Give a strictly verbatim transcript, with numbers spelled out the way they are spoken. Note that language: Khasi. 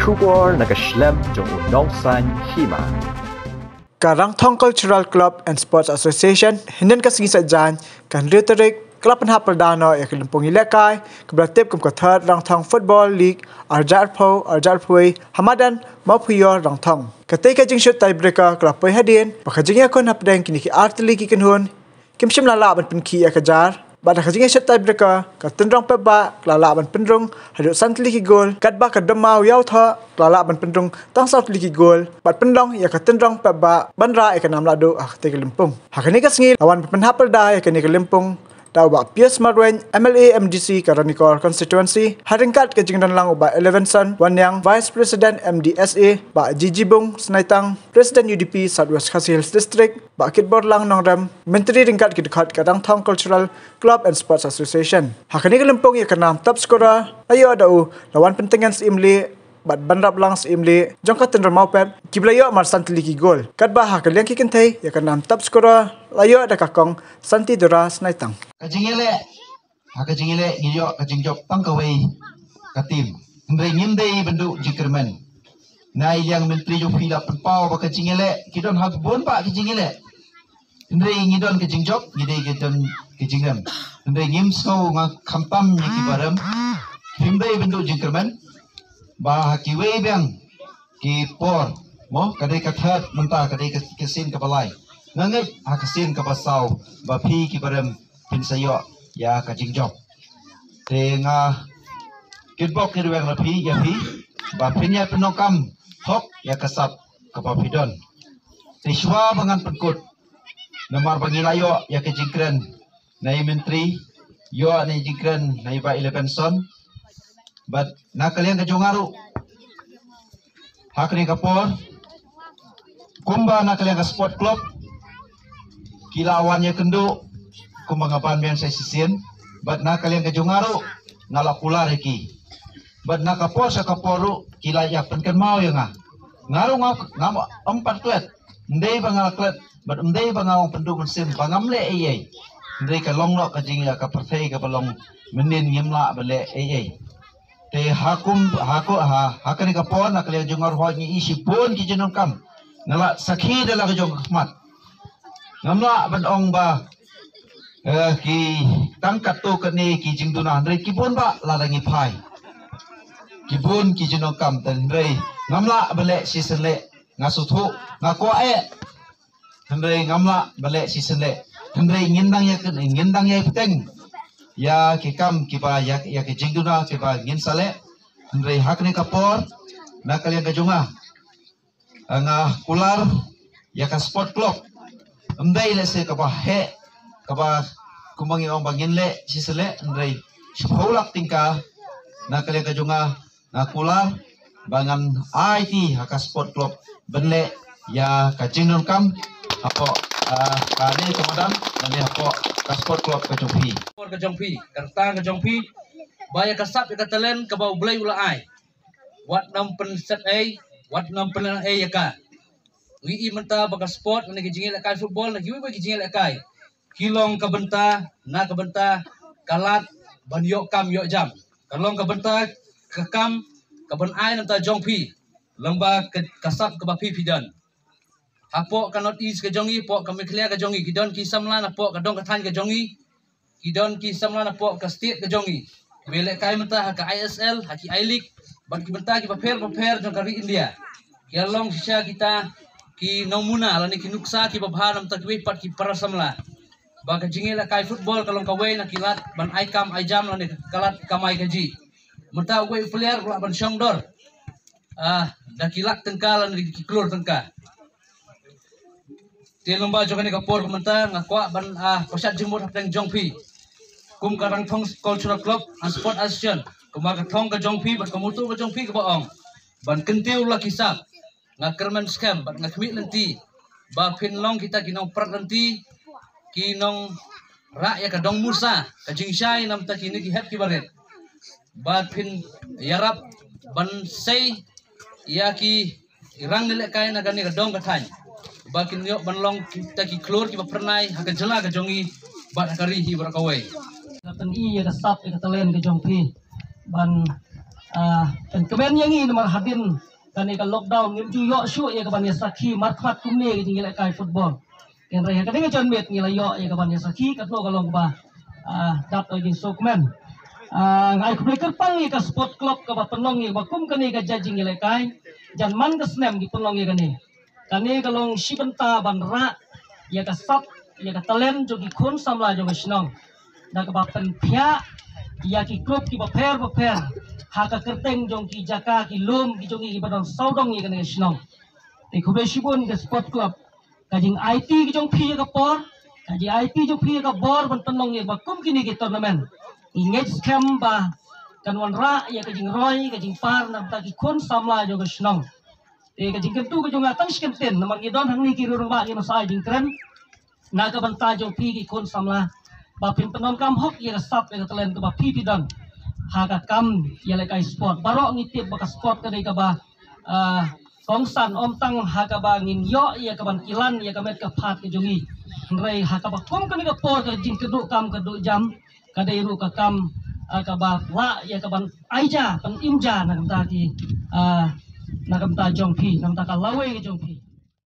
Tuor na ka shlem jong u nongsan hima. Ka Rangthong Cultural Club and Sports Association, hynnin ka sngi Saitjaiñ, ka hynriew tarik, ka la pynhap pyrda noh ïa ka lympung ïalehkai kaba la tip kum ka Third Rangthong Football League arhajar arphew arhajar arphew wei ha madan Mawphior Rangthong. Katei ka jingshut tiebreaker ka la poi hadien ba ka jingïakhun hapdeng kine ki artylli ki kynhun kim shym la lah ban pynkhih ïa ka jar. Bad ha ka jingïashut tiebreaker, ka Tynrong Pepbah ka la lah ban pynrung haduh san tylli ki gol, katba ka Dymmaw Ïawthoh ka la lah ban pynrung tang saw tylli ki gol bad pynlong ïa ka Tynrong Pepbah ban rah ïa ka nam lahduh ha katei ka lympung. Ha kane ka sngi la wan ban pynhap pyrda ïa kane ka lympung da u Bah Pius Marwein, M L A M D C ka Ranikor Constituency, ha ryngkat ka jingdon lang u Bah Elevenson Wanniang, Vice President M D S A, Bah Jijibung Snaitang, President U D P South West Khasi Hills District, Bah Kitborlang Nongrem, Myntri ryngkat ki dkhot ka Rangthong Cultural Club and Sports Association. Ha kane ka lympung ïa ka nam top scorer la ïoh da u Lawan Pyntngen Syiemlieh bad Banraplang Syiemlieh jong ka Tynrong Mawpep kiba la ïoh mar san tylli ki gol. Katba ha ka liang ki kynthei ïa ka nam top scorer la ïoh da ka kong Santi Dora Snaitang. Ka jingïaleh ha ka jingïaleh ngi ïoh ka jingjop tang kawei ka team. Hynrei ngim dei ban duh jingkyrmen. Na i liang Myntri jong phi la pynpaw ba ka jingïaleh ki don ha bun bah ka jingïaleh. Hynrei ngi don ka jingjop, ngi dei ka don ka jingrem. Hynrei ngim sngew nga khamtam ïa ki barem. Phim dei ban duh jingkyrmen ba ha kiwei biang ki por, mo, ka dei ka third mynta, ka dei ka, ka sien kaba lai. Nga ngeit ha ka sien kaba saw ba phi ki barem phin sa ïoh ïa ka jingjop. Te nga kitbok kitrwiang na phi ïa phi ba phin ïa pyndonkam hok ïa ka sap kaba phi don. Te shuwa ba ngan pynkut, namar ba ngi la ïoh ïa ka jingkren na i Myntri, ïoh na i jingkren na i Bah Elevenson. Bad na ka liang ka jong nga ruh, ha kane ka por, kumba na ka liang ka sport club ki la wan ïakynduh kumba nga ban biang sa shisien. Bad na ka liang ka jong nga ruh nga la kular ïa ki. Bad na ka por sha ka por ruh ki la ïa pynkynmaw ïa nga. Nga ruh nga, ngam pat klet. Ym dei ba nga la klet bad ym dei ba nga ong pynduh mynsiem ba ngam leh ei ei. Hynrei ka long noh ka jingïa ka pyrthei kaba long mynnin, ngim lah ban leh ei ei. Te ha kum, ha ko, ha, ha kane ka por na ka liang jong nga ruh ngi ïoh shibun ki jingdonkam. Nga la sakhi da la ka jong ka khmat. Ngam lah ban ong ba, eh, ki tang katto katne ki jingduna, hynrei ki bun bah lada ngi phai. Ki bun ki jingdonkam, te hynrei ngam lah ban leh shisien leh. Nga sngewthuh, nga kwah eh. Hynrei ngam lah ban leh shisien leh. Hynrei ngin dang ïa, ngin dang ïa bteng ïa ki kam kiba, ïa, ïa ki jingduna kiba ngin sa leh. Hynrei ha kane ka por na ka liang ka jong nga, nga kular ïa ka sport club. Ym dei lehse kaba heh, kaba kumba ngi ong ba ngin leh shisien leh, hynrei shiphew lak tyngka na ka liang ka jong nga, nga kular ba ngan aiti ha ka sport club ban leh ïa ka jingdonkam hapoh, ah, ka ri ka madan lane hapoh ka sport club ka jong phi. Por ka jong phi, ka rta ka jong phi, ba ïa ka sap ïa ka talent kaba U Blei u la ai, wat nym pynset ei, wat nym pynlong ei ïa ka. Ngi i mynta ba ka sport, na ki jingïalehkai football, na kiwei kiwei ki jingïalehkai, ki long ka bynta, na ka bynta ka lad ban ïoh kam ïoh jam. Ka long ka bynta ka kam ka ban ai na ka bynta jong phi, lyngba ka, ka sap kaba phi phi don. Hapoh ka North East ka jong ngi, hapoh ka Meghalaya ka jong ngi, ki don ki samla napoh ka dong ka thaiñ ka jong ngi, ki don ki samla napoh ka state ka jong ngi, kiba ïalehkai mynta ha ka I S L, ha ki I-League, bad ki bynta kiba pher bapher jong ka ri India. Ki long shisha kita ki namuna lane ki nuksa kiba bha na ka bynta kiwei pat ki para samla. Ba ka jingïalehkai football ka long kawei na ki lad ban ai kam ai jam lane ka lad kamai kajih. Mynta uwei u player u lah ban shong dor, ah, da ki lak tyngka lane da ki klur tyngka. Te lyngba jong kane ka por mynta nga kwah ban, ah, pynshad jingmut hapdeng jong phi kum ka Rangthong Cultural Club and Sport Association, kumba ka thong ka jong phi bad ka motto ka jong phi kaba ong ban kyntiew la ki sap. Nga kyrmen skhem bad nga khmih lynti ba phin long kita ki nongprat lynti, ki nongrah ïa ka dong mursa, ka jingshai na ka bynta kine ki hep ki barit. Ba phin ïarap ban sei ïa ki rang ne lehkai na kane ka dong ka thaiñ, ba kin ïoh ban long kita ki klur kiba phyrnai ha ka jylla ka jong ngi bad ha ka ri hi baroh kawei. Nga pyni ïa ka sap ïa ka talent ka jong phi ban Ah, kan kmen ïa ngi namar hadien kane ka lockdown ngim ju ïoh shuh ïa ka ban ïa sakhi markhmat kumne ka jingïalehkai football. Hynrei ha kane ka janmiet ngi la ïoh ïa ka ban ïa sakhi katno ka long kaba, ah, dap ka jingsngewkmen. Ah, nga ai khublei kyrpang ïa ka sport club kaba pynlong ïa kaba kum kane ka jait jingïalehkai. Jan man ka snem ki pynlong ïa kane. Kane ka long shi bynta ban rah ïa ka sap, ïa ka talent jong ki khun samla jong ka shnong. Da kaba pynphiah ïa ki group kiba pher bapher ha ka kyrteng jong ki jaka ki lum ki jong ngi kiba don sawdong ïa kane ka shnong. Te khublei shibun ka sport club. Ka jingaiti ki jong phi ïa ka por, ka jingaiti jong phi ïa ka bor ban pynlong ïa kaba kum kine ki tournament. Ngi ngeit skhem ba kan wanrah ïa ka jingroi ka jingpar na ka bynta ki khun samla jong ka shnong. Te ka jingkyntu ka jong nga tang shi kyntien namar ngi don hangne ki riew rangbah ngi masa jingkren. Na ka bynta jong phi ki khun samla ba phin pyndonkam hok ïa ka sap ïa ka talent kaba phi phi don ha ka kam ïalehkai sport. Baroh ngi tip ba ka sport ka dei kaba, ah, kongsan ym tang ha kaba ngin ïoh ïa ka ban kilan ïa ka met ka phad ka jong ngi. Hynrei ha kaba kum kane ka por ka jingkyrduh kam kyrduh jam ka dei ruh ka kam, ah, kaba lah ïa ka ban ai ja, ban im ja na ka bynta ki, ah, na ka bynta jong phi, na ka bynta ka lawei ka jong phi.